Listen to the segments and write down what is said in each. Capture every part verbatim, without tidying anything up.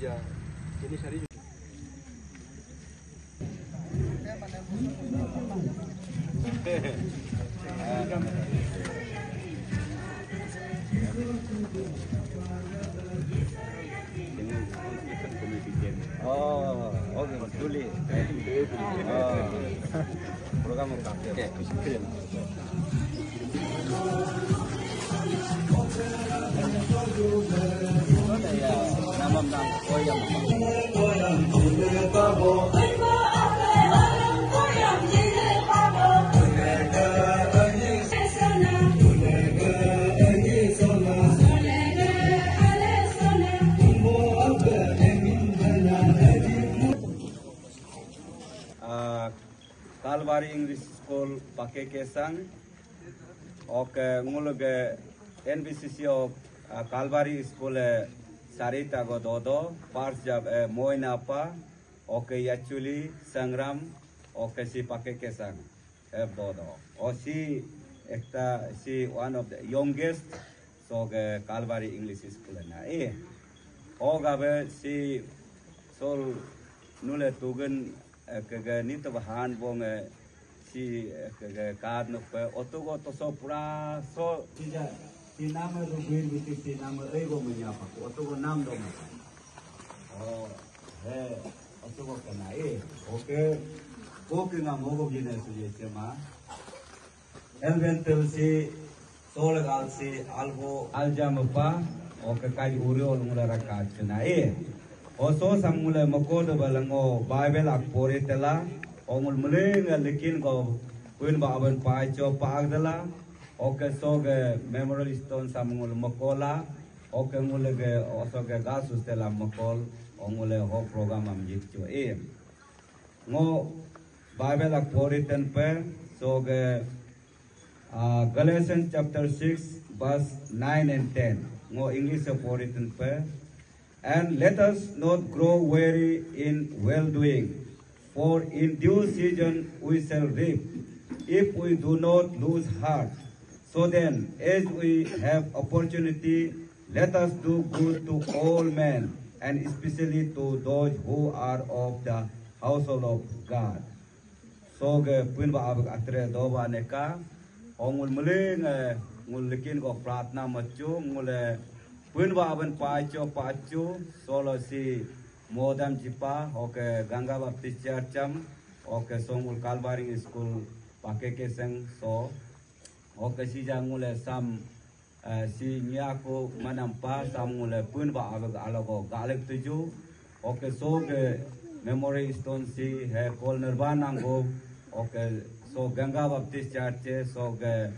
Ya, ini sari. Oh, okay, Mas Duli. Oh. Program apa? Ah, Calvary English School Pakke Kessang. Ok, ngulge N B C C of, ah, Calvary School, eh, Sarita go dodo, first job, eh, Moina apa, ok, Yachuli, Sangram, ok, si Pakke Kessang, eh, dodo. O si ekta, si one of the youngest, so ge Calvary English School na, eh. O gabe si sol nule tugen, eh, kege nito bahan bong, eh, si, eh, kege kad nuk pe otugo toso pura so. Sija, si nama rubin bitik si nama ego menyapa ku otugo nam dong. Oh, he, otugo kena, eh. Oke. Oke, ngam ogo gina suje sema. Elven tel si Solegal si algo aljam apa, oke, kaj uri ol ngula raka chuna, eh. Oso sam ngula mako de balango Bible ak pori tela, ongul meling likin go kuin ba aban pai cho pa agdala, oke, so ge memorial stone sam ngul makola, oke, ngul ge oso ge gasus tela makol, ongul ho program am jit cho, eh. Ngo Bible ak pori ten pe, so ge, ah, Galatians chapter six, verse nine and ten. Ngo English e pori ten pe. And let us not grow weary in well doing, for in due season we shall reap, if we do not lose heart. So then, as we have opportunity, let us do good to all men, and especially to those who are of the household of God. So ge pun ba abak atre do ba neka, ongul meling, eh, ngul likin go pratna machu, ngul, eh, pun ba aban pacho pachu, solo si modam jipa, oke, Ganga Baptist Church am, oke, so ngul Calvary School Pakke Kessang, so, oke, si ja ngul, eh, sam, eh, si nyaku manampa sam ngule pun ba abag alago galik tuju. Oke, so ge memory stone si he kol nirban anggo. Oke, so Ganga Baptist Church, so ge,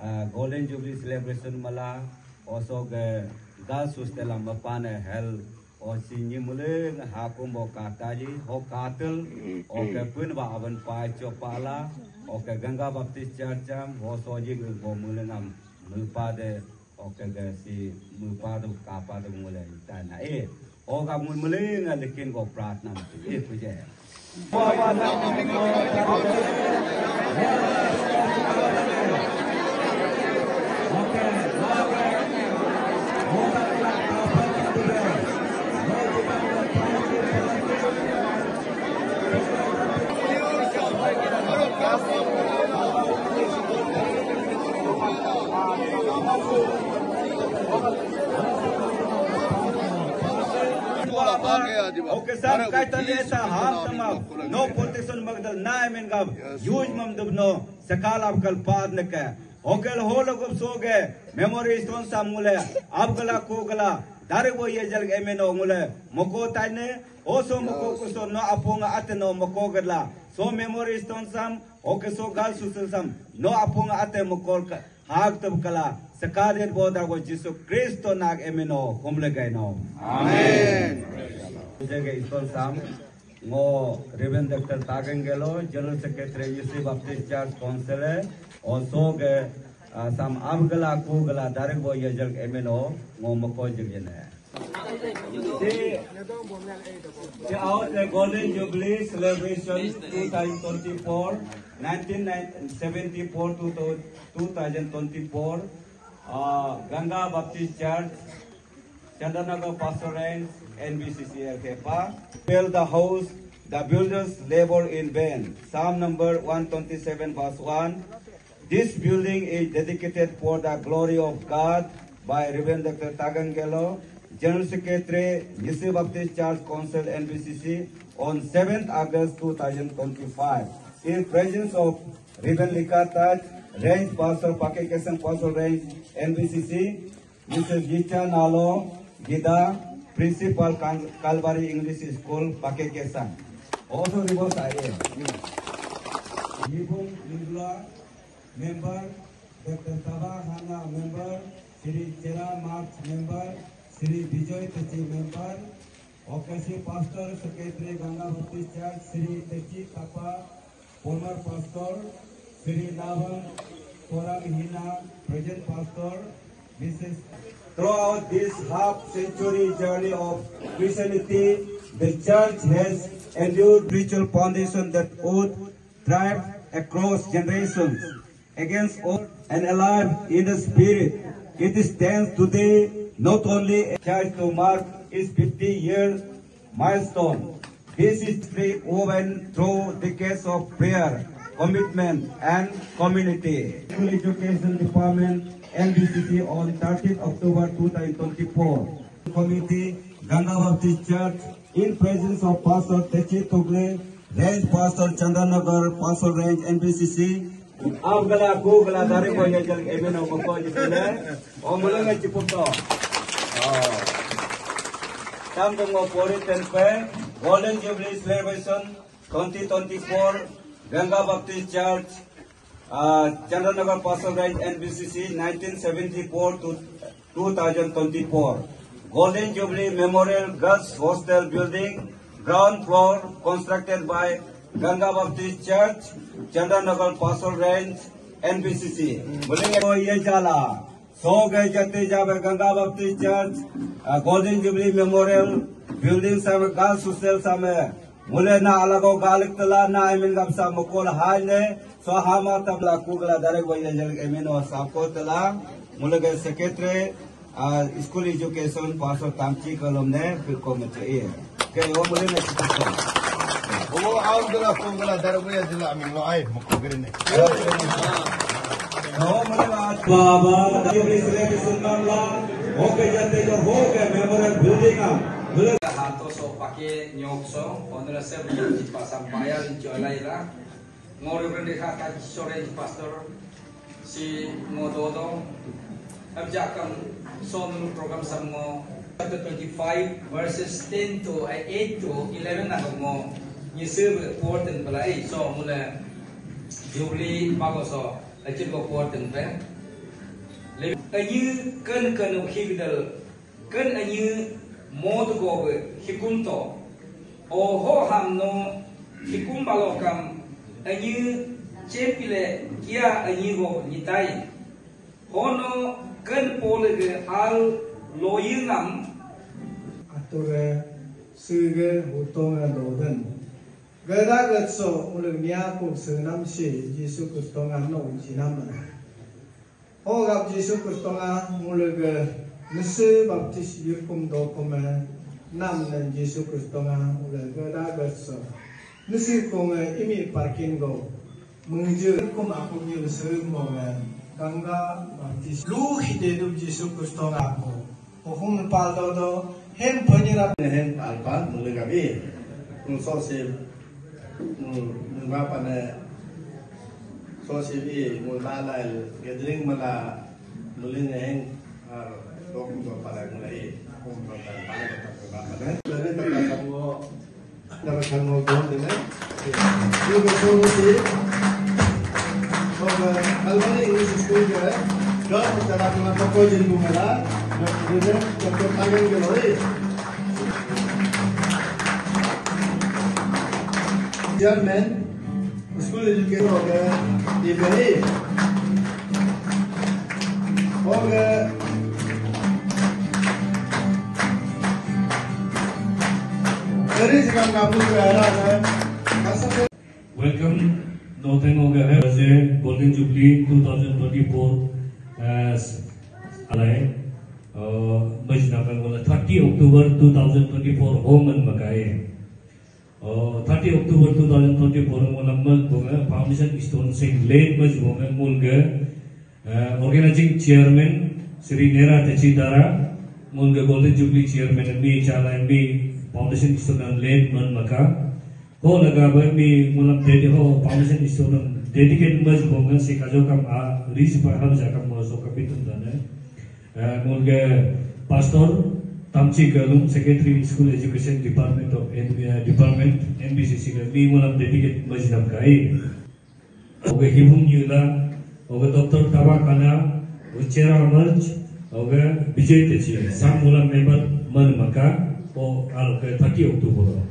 eh, Golden Jubilee celebration mala, o so ge gal sustela mapane hel. O si nyi muleng hakum bo kataji, ho katel, oke, pun ba aban pai cho pala, oke, Ganga Baptist Church am, ho soji bo muleng am, mupa de, oke, ge si mupa de kapa de muleng tana, eh, oga mul muleng lekin go pratna, eh, puje. Okay, sir, kaitan esa ham tamam. No protection magdal na emen gab. Use mam dub no. Sakal abkal paad neke. Okel holo gub soge. Memory stone sam ngule. Abgala kogala. Dari bo ye jal emeno ngule. Moko taine. Oso moko kuso no aponga ate no moko gadla. So memory stone sam. Oke so gal susun sam. No aponga ate mokol ka. Hak tub kala, sakadir boda go Jisu Kristo nag emino, humle gaino. Amen. Jege Iston sam, ngo Reverend Doctor Tagang Gelo, General Secretary U C Baptist Church Council, also ge, ah, sam abgala kugala darek bo yajal emino, ngo moko jigene. See, see out the Golden Jubilee celebration two thousand twenty-four, nineteen seventy-four to two thousand twenty-four, uh, Ganga Baptist Church, Chandanagar Pastor Range, N B C C L Hepa. Build the house, the builders labor in vain. Psalm number one twenty-seven, verse one. This building is dedicated for the glory of God by Reverend Doctor Tagang Gelo, General Secretary, Nyishi Baptist Church Council, N B C C, on seventh August two thousand twenty-five, in presence of Reverend Lika Taj, Range Pastor, Pakke Kessang Pastor Range, N B C C, Missus Yicha Nalo Gida, Principal Kan-, Calvary English School, Pakke Kessang. Also, Ribos I A. Yibung Nibla, member, Doctor Taba Hana, member, Sri Chera March, member, Sri Bijoy Techi, member, O K C Pastor, Secretary, Ganga Baptist Church, Sri Techi Tapa, former Pastor, Sri Nabang Koram Hina, present Pastor, Missus Throughout this half century journey of Christianity, the church has endured spiritual foundation that would thrive across generations. Against all and alive in the spirit, it stands today not only a church to mark its fifty year milestone. This history woven through decades of prayer, commitment, and community. School Education Department, N B C C, on thirteenth October two thousand twenty-four. Committee, Ganga Baptist Church, in presence of Pastor Techi Tugle, Range Pastor Chandranagar, Pastor Range N B C C, Ab gala ku gala dari ko ye jal emin o ko ji sene. O mulung e chiputo. Oh. Tam dong o pori ten pe Golden Jubilee Celebration twenty twenty-four, Ganga Baptist Church, uh, Chandranagar Pastor Range N B C C, nineteen seventy-four to two thousand twenty-four. Golden Jubilee Memorial Girls Hostel Building, ground floor, constructed by Ganga Baptist Church, Chandranagar Pastor Range, N B C C. Boleh ko ye jala. So ge jate jabe Ganga Baptist Church, uh, Golden Jubilee Memorial Building same, Girls Hostel same, mule na alago galik tela na emin gam sa mukol hai le, so hama tabla kugla darek wai jalik emin o sako tela, mule ge secretary, uh, school education, Pastor Tamchi Kolom ne, pil ko meche e. Ke o mule ne. O au gala ko gala darek wai jila amin lo ai, mukol gere ne. No mule na baba, darek wai jila sunam la, oke jate jo ho ke memorial building am. Mule Hato so pake nyok so, honora se bukan di pasang payal incho alai la. Ngori rende ha ka sore di pastor si ngo dodo. Abjakam so nunu program sam ngo. Chapter twenty-five, verses ten to, eh, eight to eleven na ngo. Nyese important balai so mula Jubilee bago so achin ko important pe. Le anyi kan kan ukhi bidal. Kan anyi mod gob hikum to. Oho ham no hikum balokam anyi chepile kia anyi go nitai. Hono kan pole ge al loyi ngam. Ature sige hutonga loden. Gada gatso uleg niaku senam si Jisu Kristo ngano jinam. Hogap Jisu Kristo nga mulega nese baptis yurkum dokum nam nan Jisu Kristo nga mulega dagat so. Nese kong imi parkin go. Mengeje kum aku nyu nese mo nga Ganga Baptist. Lu hite dup Jisu Kristo nga aku. Hukum pal do do hem penyerap. Hem pal pal mulega bi. Nung so se nung nung apa ne so se bi nung lala gathering mala muling heng ar dokum do pala mulai hukum do pala pala do pala pala. Lagi tak kamu Nara khango don dene. Ibu solo si. Oga Calvary English School ke. Dok tara kuma toko jin bumela. Dok dene toko tangan ke lori. Chairman, school education oga di beri. Oga. Welcome, no thank you, Golden Jubilee two thousand twenty-four, uh, alai. Uh, majnam ngula thirty October two thousand twenty-four homan makai. Uh, thirty October two thousand twenty-four ngula mag bunga foundation stone sing late maj bunga ngulga, uh, organizing chairman Sri Nera Techi Dara, ngulga Golden Jubilee chairman mi chala mi foundation stone late man maka. Ho laga ba mi ngulam dedi ho foundation stone dedicate maj bonga si kajo kam a ris pa ham ja kam mo so kapitum dana. Eh, ngulga Pastor Tamchi Galung, Secretary School Education Department of N-, eh, Department, N B C C ga mi ngulam dedicate maj nam kai. Oga Hibung Yula, oga Doctor Taba Kana, oga Chera Merch, oga Vijay Techi, sam ngulam member man maka, o aloke thirty October.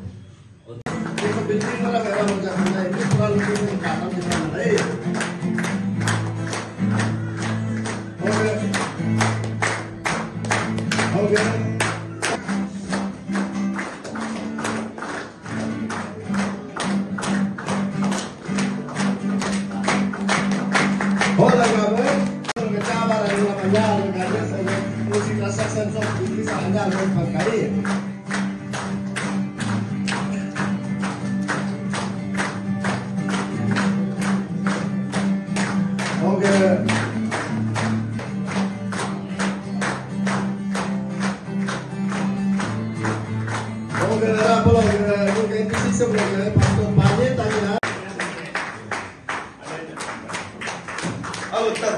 Alo, tar.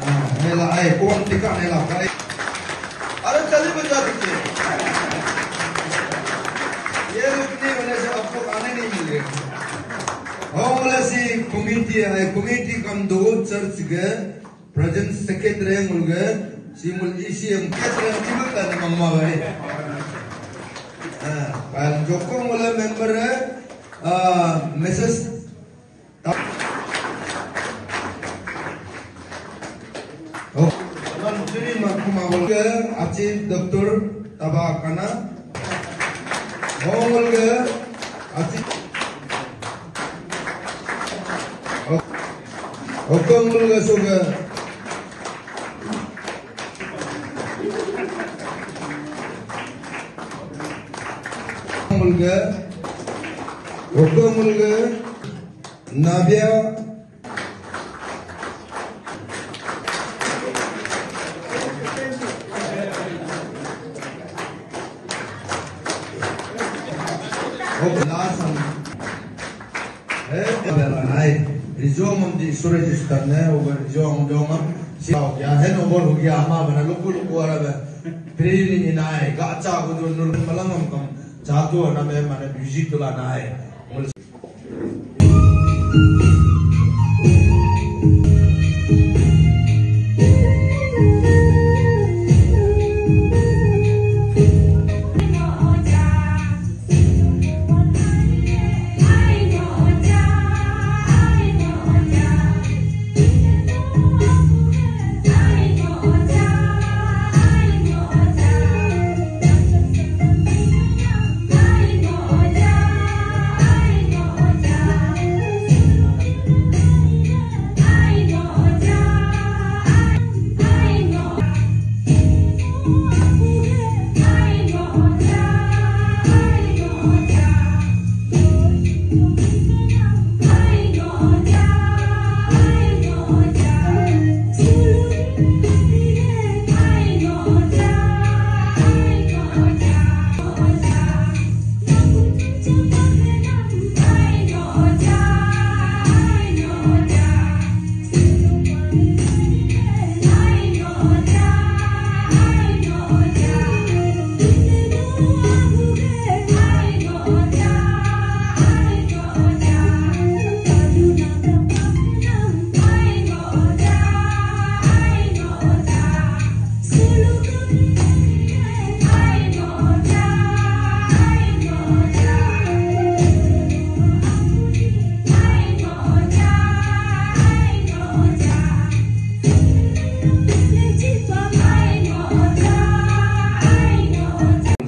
Ah, nela, eh, kuang tika nela, eh. Are tali benda tu. Ye rukne wale se aapko aane nahi mil rahe. Ho wale si committee hai, committee kam do church ke Present secretary ngulge, si ngul E C M secretary ngul kan mama bai. Ah, pal joko ngul member, ah, Missus Ta-, oh, Teman Sri Makuma ngulge, achi Doctor Taba Kana. Ho ngulge, achi. Oh. Okongulga suga. Okongulga. Okongulga. Nabia. Okongulga. Eh, bela nai. Rijong am di sura jistan ne, oga rijong dong am. Siau ya hen oga hugi ama bana luku luku ara be. Training inai, gacha ko jo nur malang am kam. Jatu ana me mana music tula nai.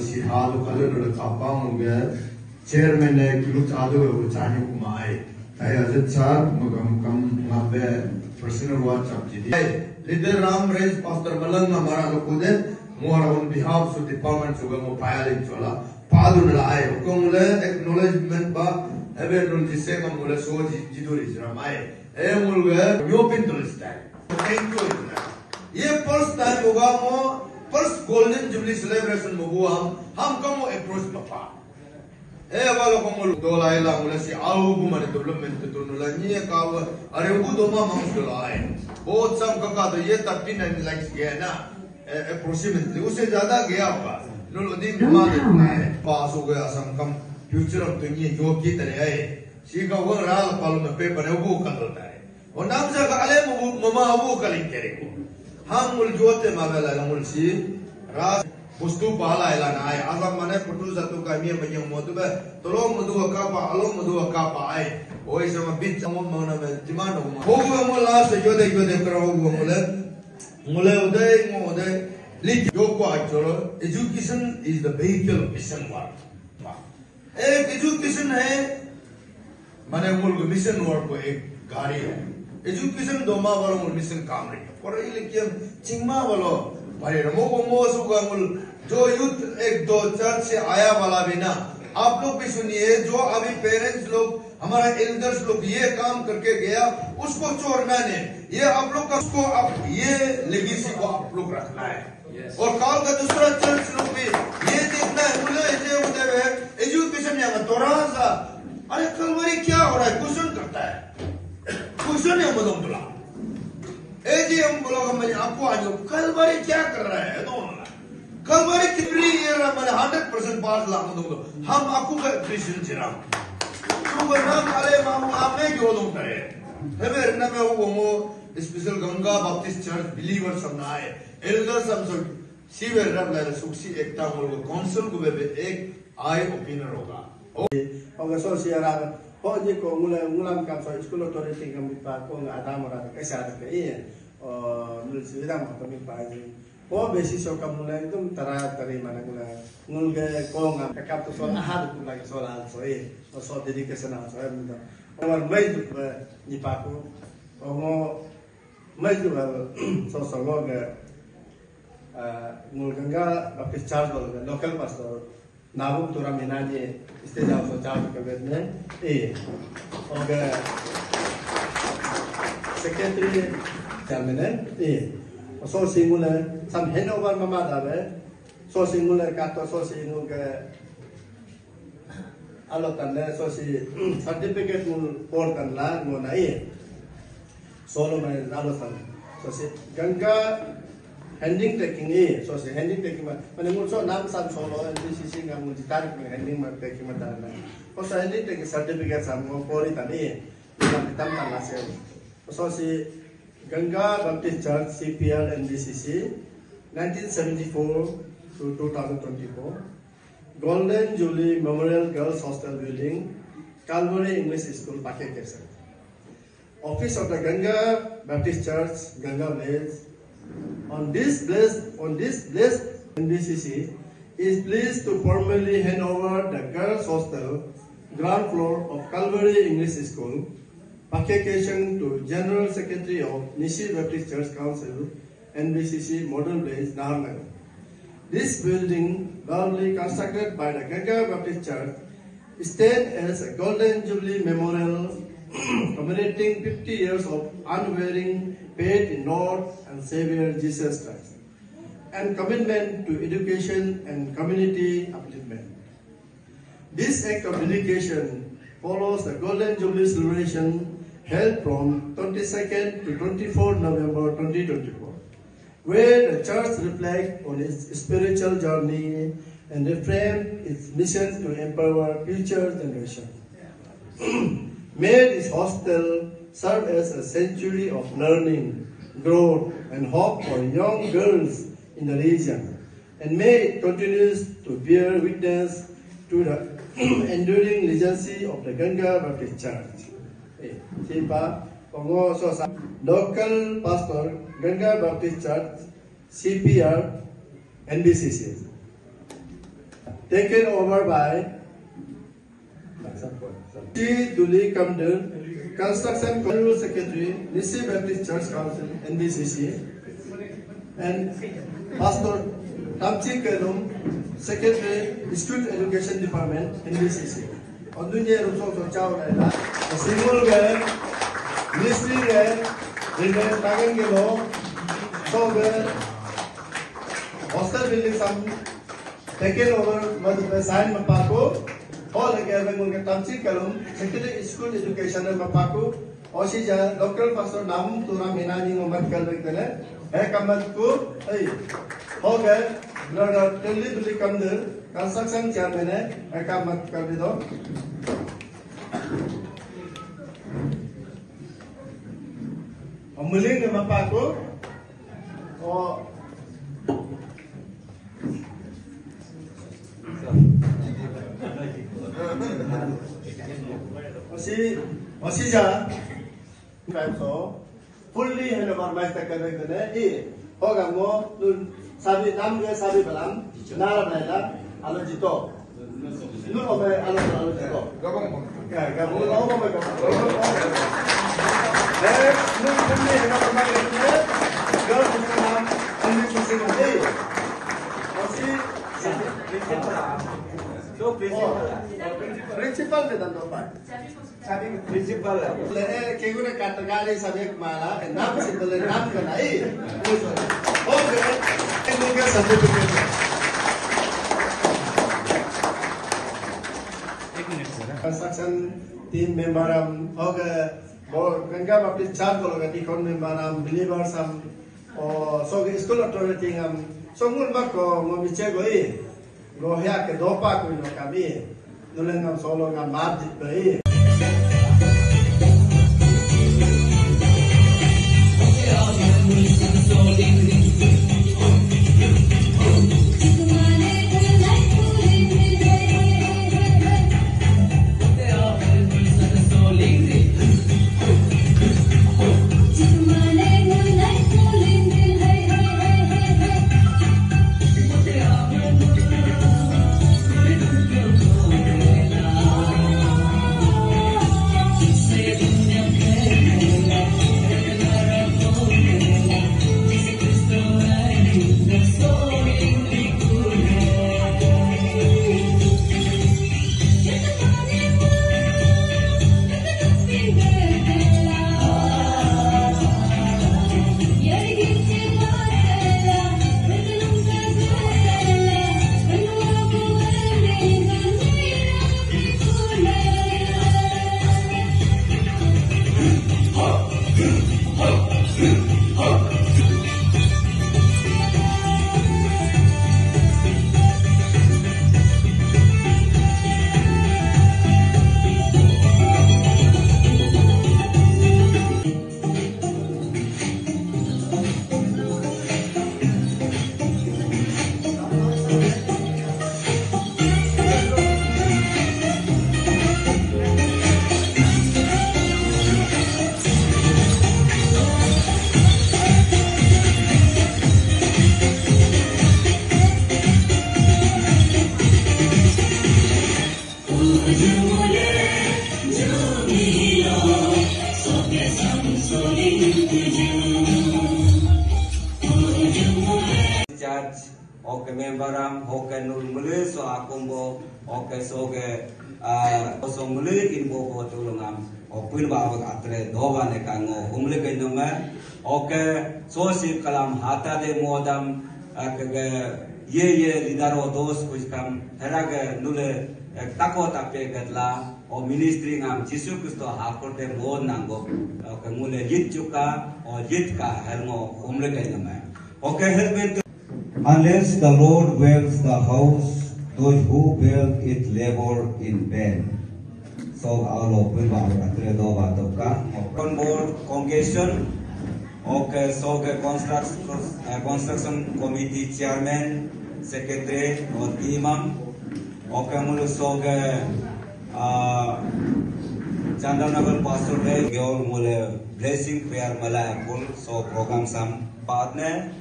Si halu kalu nulu kapang uge chairman le kilu chadu uge chani kumai. Taya jat sar magam kam ngabe personal WhatsApp jidi. Leader Ram Range Pastor Malang na mara lo kude, mo ara on behalf of department suga mo payalin chola, padu na la ai, kong le acknowledgement ba, ebe nul jise ka mo le so ji, jiduri jram ai, e mo le, yo pin to le stai. Thank you. Ye first time hoga mo, first Golden Jubilee celebration mo hua, ham ka mo approach papa. Eh, wala ko ngul dola ila ngula si au bu mane development tu nula ni ka wa are bu doma mangus dola ai. Bahut sam ka ka to ye thirty nine lakhs gaya na, eh, approximately. Usse zyada gaya hoga. Nul udim demand hai. Pass ho gaya Assam kam future am to ni jo ki tarah hai. Si ka wa ral palu me pe bane bu ka to hai. O nam sa ka ale mu mama abu kaling kere ko. Ham mul jote ma bela la mul si. Ras bustu pala ila na ai. Azam mane putu satu ka mi ma yang mo tu be. Tolo mudu ka pa, alo mudu ka pa ai. Oi sama bit sama mo na me demand mo. Ho mo la se jode jode kra ho mo le. Mule ude mo ude. Lik yo ko achoro. Education is the vehicle of mission work. Ek education hai, mane ngul ko mission work ko ek gari hai. Education doma walo ngul mission kam rahi hai. Padhai likhe chingma walo pare ramo ko mo su ka ngul jo youth ek do church se aaya wala bhi na, aap log bhi suniye, jo abhi parents log, hamara elders log ye kaam karke gaya, usko chhodna nahi. Ye aap log ka, usko aap, ye legacy ko aap log rakhna hai. Yes. और कल का दूसरा चर्च लोग भी ये देखना है, मुझे ये उधर है, एजुकेशन यहाँ का थोड़ा सा, अरे कलवरी क्या हो रहा है, क्वेश्चन करता है, क्वेश्चन है मतलब बोला, ए जी हम बोला मैं आपको आज कलवरी क्या कर रहा है, दोनों ना, कलवरी कितनी ये रहा, मैंने हंड्रेड परसेंट पास ला, मतलब हम आपको का क्वेश्चन चिरा, तो वो नाम अरे मामू आपने क्यों लोग करे, हमें रखना में वो वो स्पेशल गंगा बैप्टिस्ट चर्च बिलीवर्स हम ना आए, एल्डर्स हम सब सीवे रब लाइल सुक्सी एकता मोल को काउंसिल को बेबे एक आई ओपिनियन होगा। Oga so si ara ho ji ko ngula ngulam kam so school authority kam pa ko nga adam ra ka sa ka i. O mul si dam ko mi pa ji. Ho besi so kam ngula ekdom tara tari mana ngula ngul ge ko nga ka kap to so aha du la so la so i. So dedication so em da. Or mai du ni pa ko. O ngo mai du so so lo ge. Ah, ngul Ganga Baptist Church bol local pastor Nabum Turam Hinani stage also charge ke bed ne. Eh. Okay. Secretary chairman eh. So singule sam handover mama da be. So singule kato so singul ke Alo tan le so si certificate mun por tan la ngo na i. Solo mai alo tan. So si Ganga handing taking i. So si handing taking ma. Mane mun so nam sam solo N B C C nga mun ditarik ma handing ma taking ma tan na. So handing taking certificate sam ngo pori tan i. Tam tan la se. So si Ganga Baptist Church C P R N B C C nineteen seventy-four to two thousand twenty-four. Golden Jubilee Memorial Girls Hostel Building, Calvary English School, Pakke Kessang. Office of the Ganga Baptist Church, Ganga Village. On this blessed, on this blessed, N B C C is pleased to formally hand over the girls' hostel, ground floor of Calvary English School, Pakke Kessang to General Secretary of Nyishi Baptist Church Council, N B C C Model Village, Naharlagun. This building, lovely constructed by the Ganga Baptist Church, stand as a Golden Jubilee Memorial commemorating fifty years of unwavering faith in Lord and Savior Jesus Christ and commitment to education and community upliftment. This act of dedication follows the Golden Jubilee celebration held from twenty-second to twenty-fourth November twenty twenty-four, where the church reflects on its spiritual journey and reframes its mission to empower future generations. May this hostel serve as a sanctuary of learning, growth, and hope for young girls in the region. And may it continues to bear witness to the enduring legacy of the Ganga Baptist Church. Eh, sipa, pongo sosa, local pastor, Ganga Baptist Church, C P R, N B C C. Taken over by T Duli Kamdun, Construction General Secretary, Nyishi Baptist Church Council, N B C C. And Pastor Tamchi Kelum, Secretary, Student Education Department, N B C C. Ondunya Ruso Sochao Laila, Singul Ge, Ministry Ge, Reverend Tagan Gelo, So Ge, Hostel Building Sam, taken over, Madhya Sign Mapako, Hall Ge, Bengul Ge Tamchi Kelum, Secretary, School Education Mapako, Osi ja local pastor nam turam hina ni ngomat kal bek tele. He kamat ku, hey. Ho ge, brother Teli Bili Kamder, construction chairman he, he kamat kal do. Omuling ke mapa ku. O. Osi, osi ja. So, fully hand over my second, eh, eh, hoga mo, nun, sabi, nam ge, sabi balam, nara baila, alo jito. Nun obe, alo, alo jito. Ya, gabung, alo, obe, gabung. Eh, nun, fully hand over my second, eh, girl, nam, fully pushing, eh. Osi, so, principal. Principal de dando pa. Principal. Le, eh, keguna katakali sabek mala, eh, nam si bele nam kana, eh. Okay. Eh, mungkin certificate. Construction team member am, okay. Bo, Ganga Baptist Church ko loga deacon member am, believers am, o, so school authority am, so ngun bako, ngo miche go, eh. Rohya ke dopa ku no kami. Nuleng ngam solo ngam map jit bai. Church, oke member am, oke nul mele so akumbo, oke soge, ah, so mele inbo bo tulung am, o pun ba awak atre doba ne kango, humle ke nome, oke so si kalam hata de modam, ah, ke, ke, ye, ye, lidaro dos kuj kam, hera ke nule, eh, tako tape gadla, o ministry ngam Jisu Kristo hakur te mo nango, o ke ngule yit chuka, o yit ka helngo umle ke nama. O ke helmet. Unless the Lord builds the house, those who build it labor in vain. So, alo pun ba atre do ba to ka. Open board congregation, okay, so ke construction, eh, construction committee chairman, secretary, or imam, okay, mulu so ke, ah, Chandanagar Pastor Day, your mule blessing prayer mala full, so program sam partner,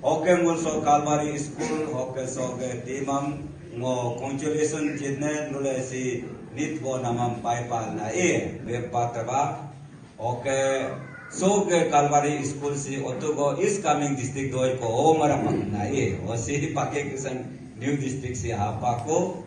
okay, mul so Calvary School, okay, so ke team am, ngo congratulation jitne, nule si nit bo namam pai pal na e, be pataba, okay, So ke Calvary School si otu go East Kameng district doi ko o mara mang na e. O si pakai kesan new district si apa ko.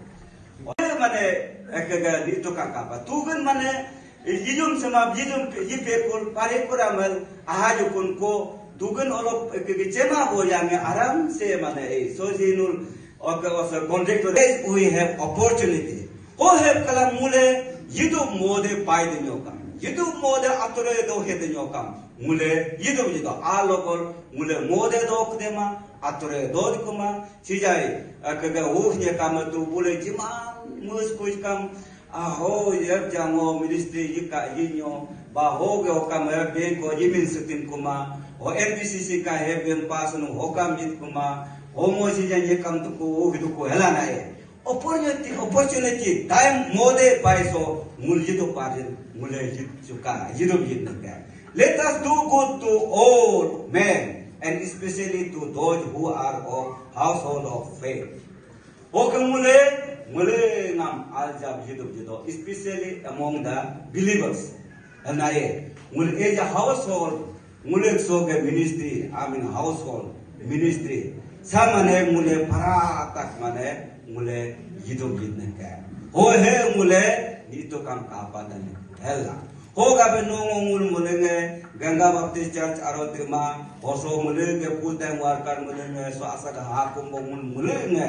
O mane ekega di to kaka pa. Tugen mane yijum sama yijum yipe kul pare kuramal aha yukun ko dugen olok ekege chema bo yang aram se mane e. So jinul oke osa contractor we have opportunity. Ho heb kala ngule yidu mode pai de nyokam. Yidu mode atore do he de nyokam. Ngule yidu yidu alokol ngule mode do kdema atore do kuma sijai kaga uh nye kam tu bule jiman mus kuj kam aho yeb jango ministry yika yinyo ba ho ge okam heb ben ko yimin sutin kuma ho N B C C ka heb ben pas nu hokam yit kuma ho mo sijai ye kam tu ko uh du ko helana e. Opportunity, opportunity, time mode paiso ngul yidu parin ngule yid suka yidu yid naka. Let us do good to all men and especially to those who are of household of faith. Oke ngule ngule ngam aljab yidu yidu, especially among the believers. Anaye ngul as a household ngule so ke ministry, I mean household ministry. Sa mane ngule para atak mane ngule yidu yid naka. Ho he ngule nitu kam kapa dan hella. Ho gabe nongo ngul ngule nge Ganga Baptist Church aro tema hoso ngule nge full time worker ngule nge so asa da hakum bo ngul ngule nge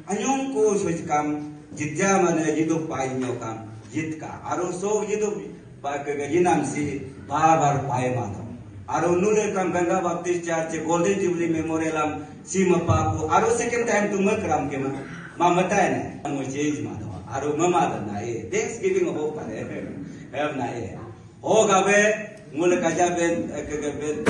anyong ko so kam jitya mane yidu pai nyokam jitka aro so yidu Ba ke ga yinam si bar bar pai ma to. Aro nule kam Ganga Baptist Church Golden Jubilee Memorial am si ma pa ku aro second time tu ma kram ke ma ma mata ne mo change ma to. Aro ma ma da na e Thanksgiving abo pare hem na e. Ho ga be ngule kaja ben ke ga ben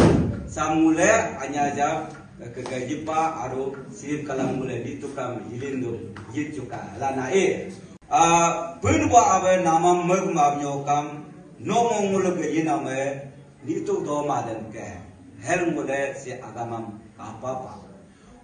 sam ngule anya ja ke ga yipa aro sir kalam ngule ditu kam yilindo yit chuka la na e. Ah, pun wa awe namam meg mab nyokam, nomo nguluk yiname, nituk do maden ke, hel ngule si agamam kapapa.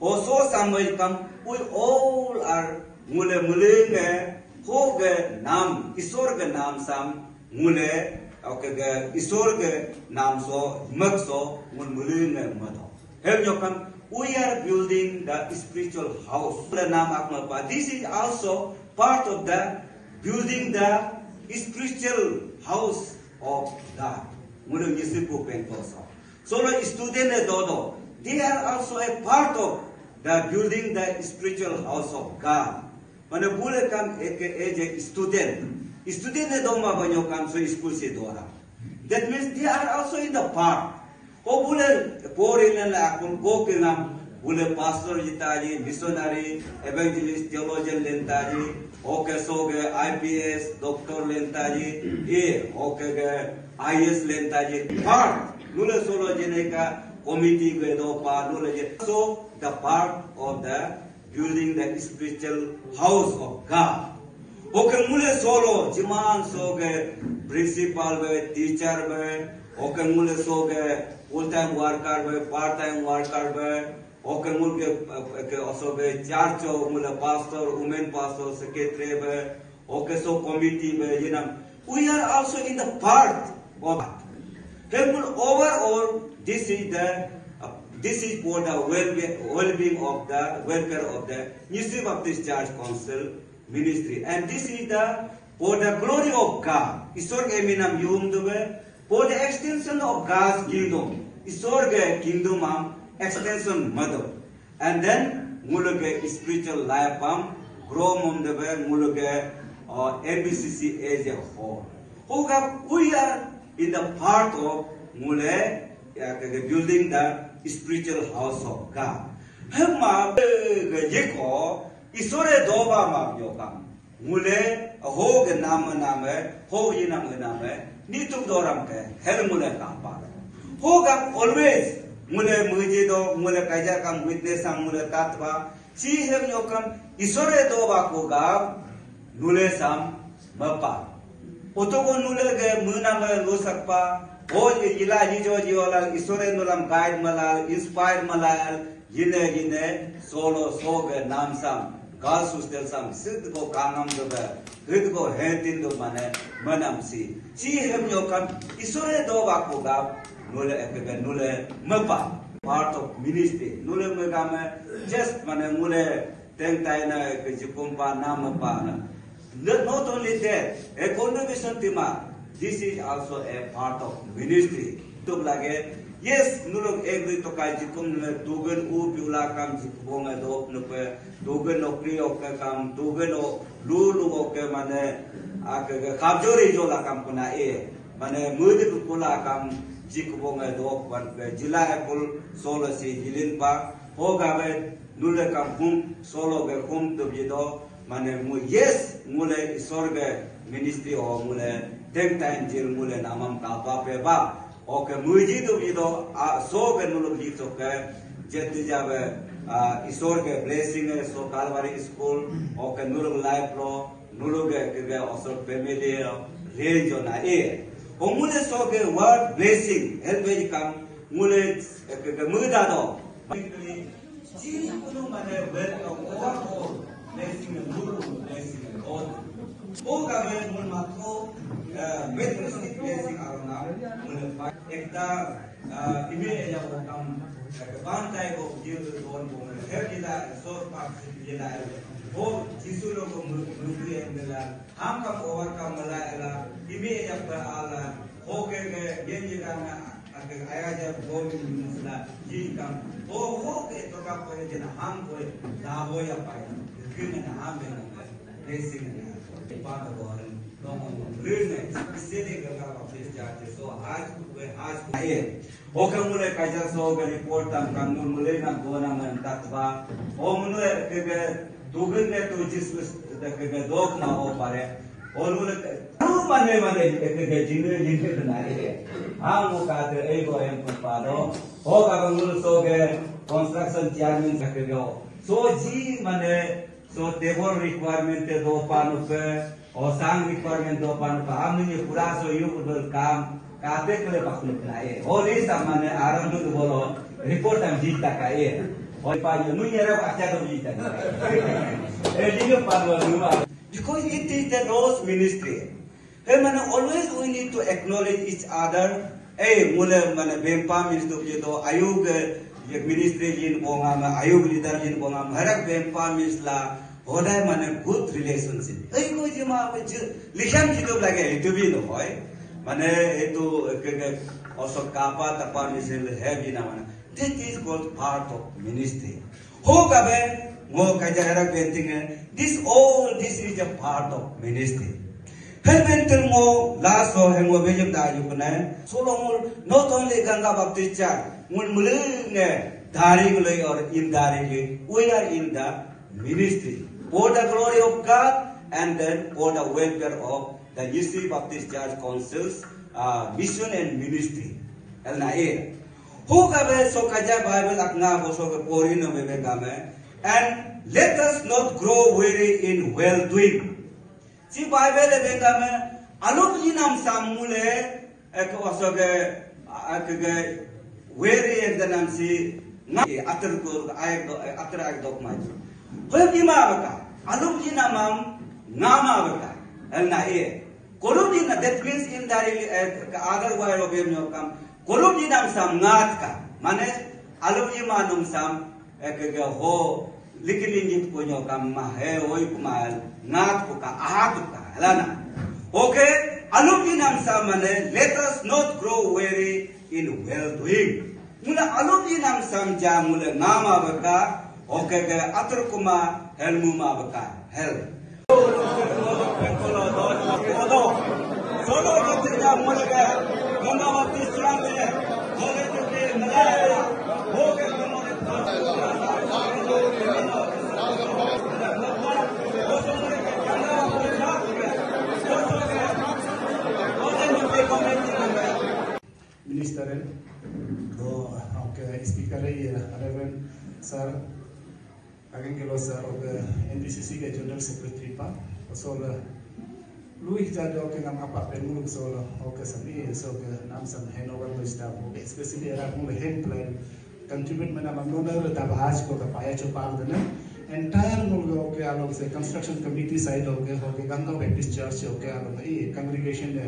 Oso samai kam, we all are ngule mulenge, ho ge nam, Isor ge nam sam, ngule, okay ge, Isor ge nam so, meg so, ngul mulenge mato. Hem nyokam, we are building the spiritual house. The nam akma pa. This is also part of the building the spiritual house of God. Ngulu nyisipu pengkoso. Solo student e dodo. They are also a part of the building the spiritual house of God. Mane bule kam ek as a student. Student e doma banyo kam so school se dora. That means they are also in the part. Ko bule pori len la akun ko kengam bule pastor jitaji, missionary, evangelist, theologian lentaji, oke soge I P S, doctor lentaji, e oke ge I A S lentaji. Part nule solo jeneka committee ge do pa nule je. So the part of the building the spiritual house of God. Oke ngule solo jiman so ke principal be, teacher be, oke ngule so ke full time worker be, part time worker be, oke ngule ke, ke also be church o ngule pastor, women pastor, secretary be, oke so committee be, you know, we are also in the part of that. Then overall, this is the uh, this is for the well well being of the welfare of the Nyishi Baptist Church Council ministry. And this is the for the glory of God. Isor ke minam yum dube, for the extension of God's kingdom. Isor ke kingdom am extension mado. And then nguluge spiritual life am grow mum dube nguluge uh, N B C C as a whole. Hoga we are in the part of ngule ya ke building the spiritual house of God. Hema ge yeko Isore doba ma yokam. Ngule ho ge nam nam ho yi nam nam nituk doram ke hel ngule kampa. Ho gam always ngule muji do ngule kaja kam witness am ngule tatba si hem yokam Isore doba ko gam ngule sam mapa. Otogo nule ge muna me lusak pa. Ho ye ila yijo jiolal Isore nulam guide malal, inspire malal, yine yine solo soge namsam, gal sustel sam, sid go kangam dobe, hid go hetin do mane, manam si. Si hem yokam Isore do wako gab, Nule ekega nule mepa part of ministry. Nule megame just mane nule tengtai na ke jikumpa na mepa na. Not, not only that, a contribution tima, this is also a part of ministry. Tuk lage, yes, nulung agree to kai jikum nule tugen u piula kam jikubong do nupe tugen nokri oke kam tugen o lulu oke mane ake ke kabjori jola kam kuna e mane mudik kula kam jikubong do kwan ke jila ekul solo si hilin pa ho gabe nule kam hum solo ke hum tubi do mane mu yes ngule isor ke ministry o ngule tengtain jil ngule namam kapa pe ba. Oke, muji tu ido, ah, so ke nuluk ji to ke, jeti jabe, ah, isor ke blessing e, so Calvary School, oke, nuluk life lo, nuluk ke, ke, ke, oso family lo, range na e. Omule so ke word blessing, help e kam, mule, ke, ke, muda do. Jikunu mane welcome overall blessing and guru blessing and God. Boga be mun matho materialistic blessing arona mun pa ekta ime eja ko kam bantai ko jil don ko mun her jila sor pak jila ho Jisu lo ko mun mun em dela ham kam overcome mala ela ime eja pa ala ho ke ke yen jila na Ake aya ja gomi musla ji kam. O ho ke to ka pore jena ham pore da boya pai. Kene na ham be na blessing na. Pa da bo han no mo mo le ne. Sele ga ka ba pes ja te so haj ku be haj ku. Aye. O ka mule ka ja so ga report tam kam no mule na go na man tak ba. O mule ke ke dugun ne to jis da ke ke dok ma o pare. Olu le tu mane mane ke ke jine jine na e. Ang mo ka te ei go em pa do. Ho ka ngul so ke construction chairman sa ke go. So ji mane so table requirement te do pa no pe. O sang requirement do pa no pa. Am ni pura so yu ko kam ka te ke le pa na e. Ho le sa mane aram tu bolo report am ji ta ka e. Ho pa ni nu ni ra acha do ji ta. E ji pa do nu ma. Because it is the Lord's ministry. Hey, mane always we need to acknowledge each other. Hey, mule mane bempa ministry je to ayug ye ministry jin bonga ma ayug leader jin bonga ma harak bempa ministry la hodai mane good relationship. Hey, ko jima me je likham ji to lage itu bi no hoy. Mane itu ke ke osok kapa tapa ministry le hai bi na mane. This is called part of ministry. Ho gabe ngo kaja era benting eh, this all this is a part of ministry. Her benting ngo last ho hengo bejam da yukne. Solomon not only Ganga Baptist Church, ngun mulung eh, directly or indirectly, we are in the ministry for the glory of God and then for the welfare of the Nyishi Baptist Church Council's uh, mission and ministry. Elna eh. Hu kabe so kaja Bible akna boso ke pori no bebe kame. And let us not grow weary in well doing. Si Bible e bebe kame alup jinam samule ek oso ke ek ke weary and then am si nga atur ko ayek do atur ayek dok mai. Hoi bima baka alup jinamam ngama baka. Elna e. Kolum jina, that means indirectly, eh, other way of him no kam. Kolum jinam sam ngat ka. Mane, alum jima num sam, eh, ke, ke ho, likin lingit ko nyo kam ma he, hoi kuma, ngat ko ka, ahat ko ka, lana. Okay, alum jinam sam mane, let us not grow weary in well doing. Mula alum inam samja mula nama beka, oke ke atur kuma helmu ma beka, hel. Minister, o, okay, speaker, eh, Reverend sir, ageng kelo sir, okay, N B C C ke General Secretary pa, so le, lui jadi okay ngam apa pen muluk so le, okay sami, so ke nam sam handover lo sta, okay, especially era pun hand plan, contribute mana manona le tabahas ko ke paya chopal dene, entire muluk okay along se construction committee side okay, okay, Ganga Baptist Church okay along, eh, congregation de,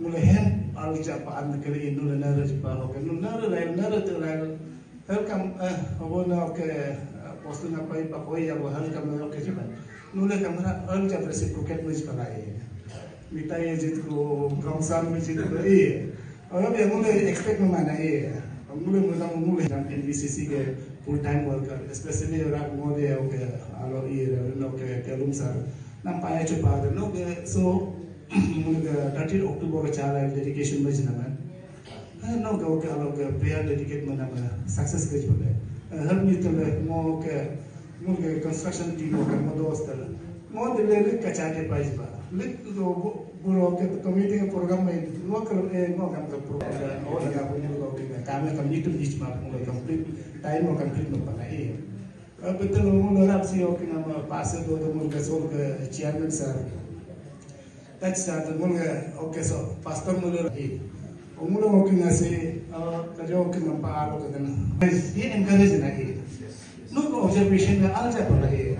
Mula hem alja pa an kali nula nara jipa oke nula nara lai nara tu lai. Welcome, eh, abo na oke, eh, postu na pai pa koi ya bo welcome na oke jipa. Nula kamera alja bersi pocket mu jipa lai. Mita ye jit ko, kamsar mu jit ko, eh. Orang yang mula expect mana eh. Mula mula mula yang N B C C ke full time worker, especially orang mode oke, alo eh, no ke kelum sar. Nampai chupa de no ke so mula thirteen October ke chala dedication mu jina man. Eh, no ke oke alo ke prayer dedicate mana mana success ke chupa. Eh, har mi tele mo ke mula ke construction team oke mo dost tele. Mo de le lik kacha de pai ba. Lik do buro ke committee ke program mai mo ke eh mo kam ke program o laga ko mo ke kami committee beach ma mo complete time mo complete mo pana eh. Betul mo rap si oke nama pastor do do mo ke sol ke chairman sir. Tach sir do mo ke oke so pastor mo eh. Umur oke ngasi kajo oke nampa alo ke dana. Ye encourage na eh. No observation na alja pala eh.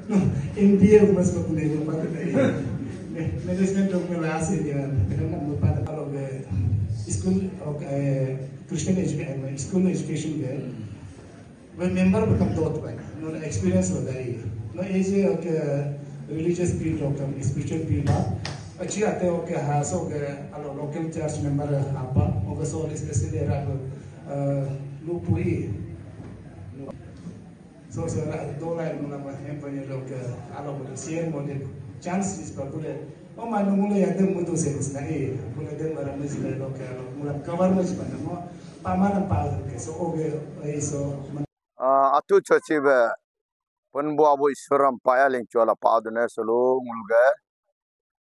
No, M B A mas ko ne mo pata eh. Management of the last year, na mo pata alo ke school oke Christian education, school education ke. Wen member bekam dot bai, no experience lo dari. No eje oke religious field lo kam spiritual field ba. Achi ate oke ha so ke alo local church member apa oke so especially era ko lupu i. So so ra do lai mo nama hem panye lo ke alo ko share mo de chance is pa pule. O manu mula ya dem mutu se na e mula dem bara muji lo ke alo mula cover muji pa na mo pa mana pa ke so oke ai so. Ah, atu chochi be penbu abu isuram paya lingchola pa adune sulu ngulge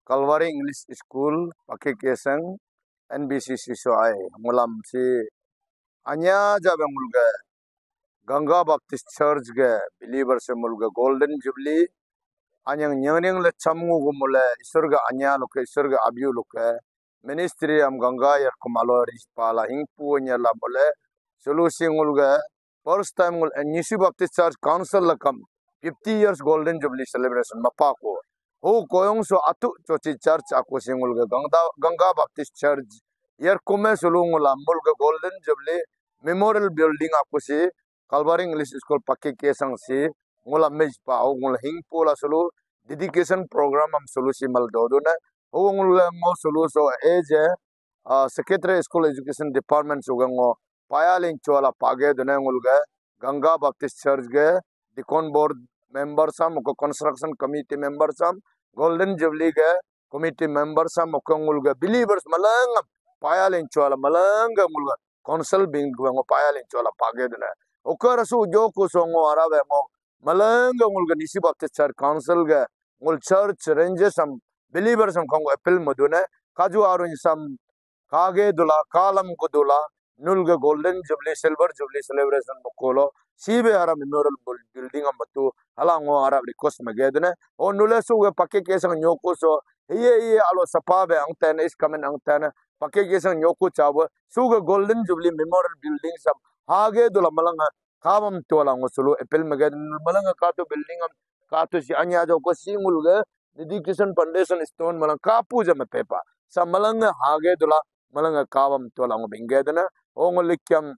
Calvary English School Pakikesang N B C C so ai ngulam si anya jabe ngulge Ganga Baptist Church ge believer se ngulge Golden Jubilee anyang nyering le chamngu gumule isur ge anya luke isur ge abiu luke ministry am Ganga yar kumalo ri pala hingpu nya la mule sulu si ngulge first time ngul Nyishi Baptist Church Council lakam fifty years Golden Jubilee celebration mapako. Ho koyong so atu chochi church ako si ngulge Ganga, Ganga Baptist Church yer kume sulu ngula mulge Golden Jubilee Memorial Building ako si Calvary English School Pakikesang si ngula mejpa ho ngula hingpu la sulu dedication program am sulu si mal dodune. Ho ngula ngo sulu so eje ah, Secretary School Education Department suga ngo paya lingchola page dune ngulge Ganga Baptist Church ge Deacon Board member sam ko Construction Committee member sam Golden Jubilee ge committee member sam ko ngulge believers malangam paya lingchola malangga ngulge council bing ngo paya lingchola page dune. Okar su jo ku so ngo arabe ngo malangga ngulge Nyishi Baptist Church Council ge ngul church ranges sam believers sam kongo appeal madune kaju arun sam kage dula kalam gudula nulge Golden Jubilee Silver Jubilee celebration bukolo sibe ara memorial bul- building am batu hala ngo ara request mage dune. O nule suge Pakikesang nyoku so hiye hiye alo sapa be angtene is kamen angtene Pakikesang nyoku chabu suge Golden Jubilee Memorial Building sam hage dula malanga kabam tuala ngo sulu appeal mage malanga katu building am katu si anya jo ko si ngulge dedication foundation stone malang kapu jama pepa sa malanga hage dula malanga kabam tuala ngo bingge dana. O ngo likyam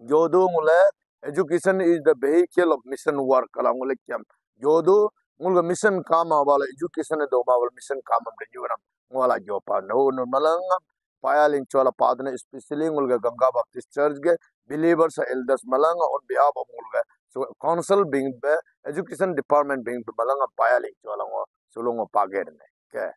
jodo ngule education is the vehicle of mission work ala ngo likyam jodo ngulge mission kama wala education do ma wala mission kama renyuram ngola jopa no no malanga paya lingchola padne especially ngulge Ganga Baptist Church ge believers elders malanga on behalf of ngulge so council bing be education department bing be malanga paya lingchola ngo sulungo pagerne ke.